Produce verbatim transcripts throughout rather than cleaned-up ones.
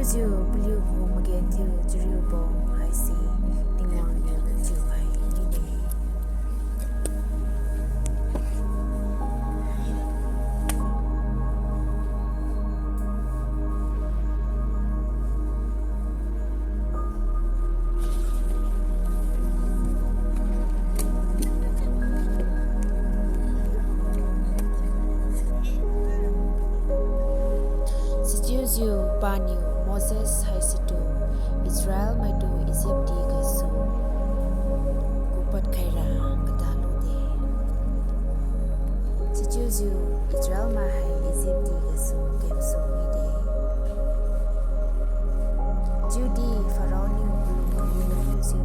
Sichiujiu paliugu magenthiu chariubo haise Tingwang niu chiukhai mide. Sichiujiu paniu Moses haisitu Israel maitu Egypt di gasu kupad khaira kadalude. Sichiujiu Israel mai hai Egypt di gasu kemsu mide. Chiudi Pharaoh niu palung kami lungjiu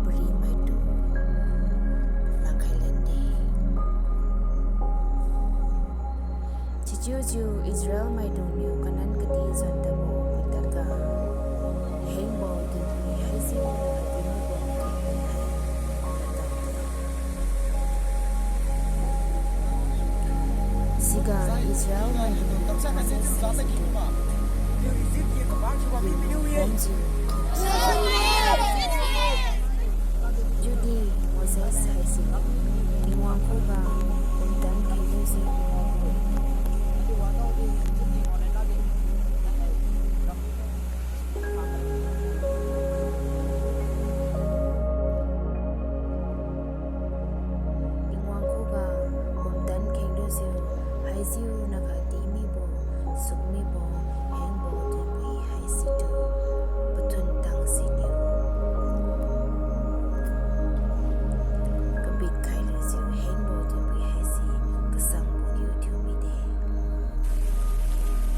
pari maitu langkhai lande. Sichiujiu Israel maidungniu Canaan kadi jandabo pitadga hengbo dinpui haisi kadi mibo Siga Israel maidung Moses haisitu bamjiu chiudi Moses haise Tingwang khuga pumtan khenglujiu Tingwang khuga pumtan khenglujiu, haijiu naga di mibo, suk mibo, hengbo dinpui haisitu pathun tang siniu kapit khailujiu hengbo dinpui haise kasangbo niu thiu mide.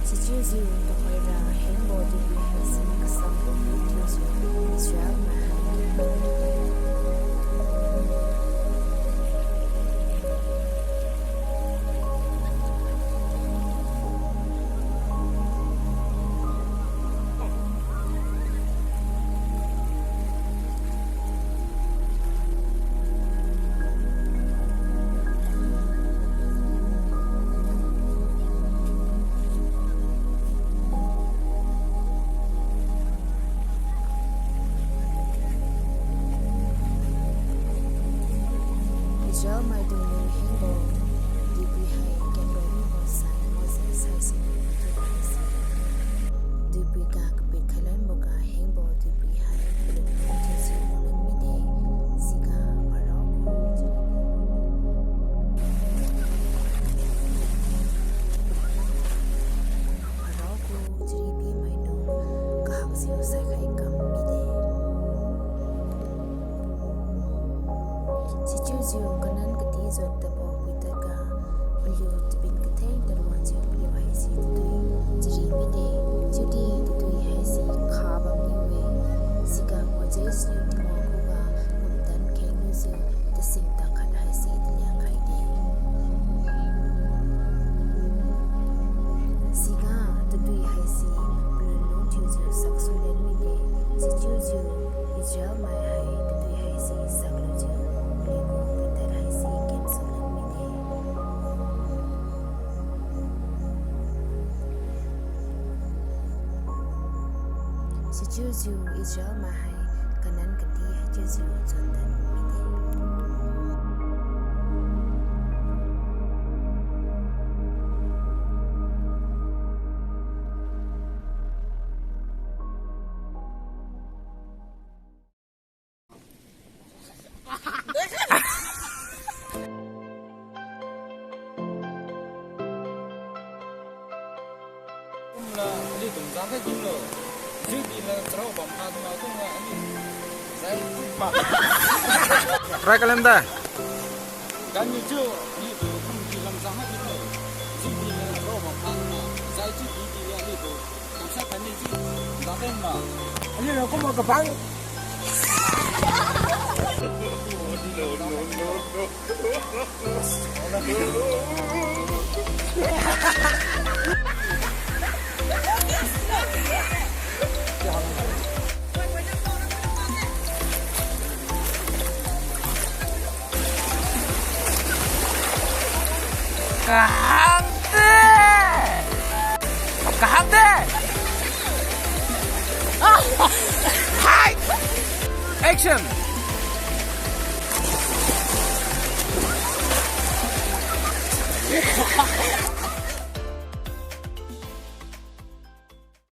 Sichiujiu tuhoira hengbo dinpui haise kasangbo niu thiujiu Israel mai hai Israel maidungniu hengbo dinpui hai kenroi mibo sai Moses haise patu haise dinpui ga kapit khailanboga hengbo dinpui hai palun thiujiu wanglan mide. Siga Pharaoh gu charipi, Pharaoh gu charipi maidung kahakjiu saikhai kam mide. Sichiujiu Canaan kadi jandabo pitadga paliu tabin katheng tadwangjiu paliu haise tatui chari mide, chiudi tatui haise khabam miu-e. Siga Moses niu Tingwang khuga pumtan khenglujiu tasing tangkhat haise taliang khaide. Siga tatui haise palun lung thiujiu saksulan mide, sichiujiu Israel mai hai tatui haise saklujiu paliugu pitad haise kemsulan mide. Sichiujiu Israel mai hai Canaan kadi haichiujiu chontan mide. Kumla aliu tum jang khai kimlo. Jiudi la charao bam ha dungga kumla aliu zai pa. Try kalem da. Kani chiu aliu tu kum ki lam jang khai kimlo. Jiudi la charao bam ha dungga zai chiu di di la aliu tu. Kamsa kani chiu jang khai ma. Aliu la kumbo kabang. Kahangde! Kahangde! Action!